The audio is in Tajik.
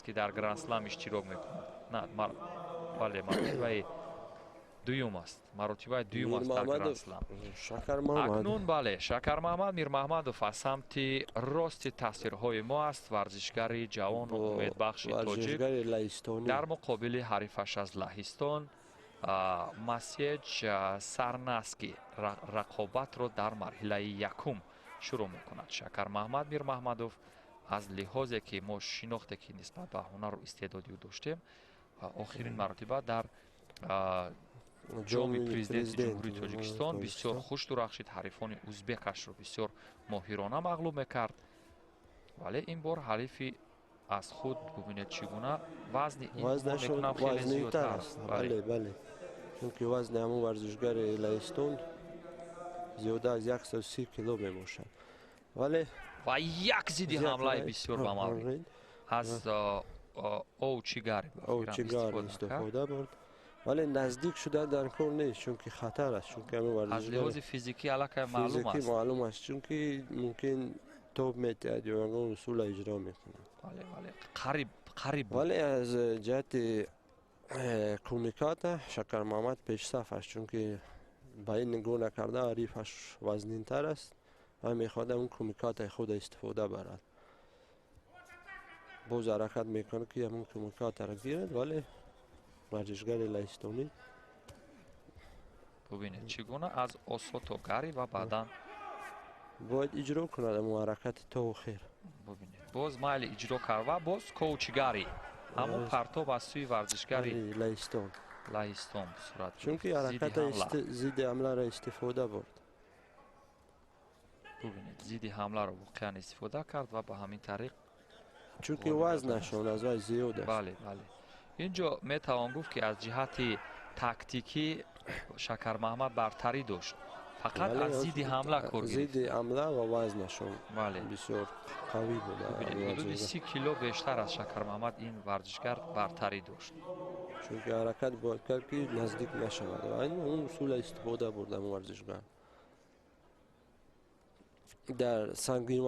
ки дар Гранд-слам иштирок мекунад. На, бале, маротибаи дуюм аст, маротибаи дуюм аст дар Гранд-слам. Акнун, бале, Шакармаҳмад Мирмаҳмадов аз самти рости тасвирҳои мо аст, варзишгари ҷавону умедбахши тоҷик дар муқобили ҳарифаш аз Лаҳистон Масеҷ Сарнаски рақобатро дар марҳилаи якум шурӯъ мекунад. Шакармаҳмад Мирмаҳмадов, аз лиҳозе ки мо шинохте ки нисбат ба ҳунару истеъдоди ӯ доштем, охирин маротиба дар Ҷоми Президенти Ҷумҳурии Тоҷикистон бисёр хуш дурахшид, ҳарифони узбекашро бисёр моҳирона мағлуб мекард, вале ин бор ҳарифи аз худ, бубинед, чӣ гуна вазни ин мекунам, хеле зиёдтар аст. Бале, чунки вазни ҳамон варзишгари Лаҳистон зиёда аз 130 кило мебошад, вале Ва як зидди ҳамлаи бисёр ба маврид аз оучигари оучигари истифода бурд, вале наздик шудан дар кор нест, чунки хатар аст, чунки ҳамин аз лиҳози физикӣ аллакай маълум аст. Маълум аст, чунки мумкин тоб метиҳад ё ягон усула иҷро мекунад. Бале, қариб, қариб. Вале аз ҷиҳати кумиката Шакармаҳмад пешсаф аст, чунки ба ин нигоҳ накарда, ҳарифаш вазнинтар аст ва мехоҳад ҳамун кумикатаи худа истифода барад. Боз ҳаракат мекунад, ки ҳамун кумикатаро гирад, вале варзишгари лаҳистонӣ Бубинед, чӣ гуна аз осотогари ва баъдан бояд иҷро кунад ҳамун ҳаракати то охир. Бубинед, боз майли иҷро кард ва боз коучигари, ҳамон партоб аз сӯи варзишгари Лаҳистон. Лаҳистон сурат. Чунки ҳараката зидди ҳамларо истифода бурд. Бубинед, зидди ҳамларо воқеан истифода кард ва ба ҳамин тариқ Чунки вазнашон аз вай зиёд аст. Бале, ин ҷо метавон гуфт, ки аз ҷиҳати тактикӣ Шакармаҳмад бартарӣ дошт, фақат аз зидди ҳамла кор. Зидди ҳамла ва вазнашон бисёр қавӣ буд. Ҳудуди 30 кило бештар аз Шакармаҳмад ин варзишгар бартарӣ дошт. Чунки ҳаракат бояд кард, ки наздик нашавад, ва он усула истифода бурд ҳамон варзишгар дар сангин.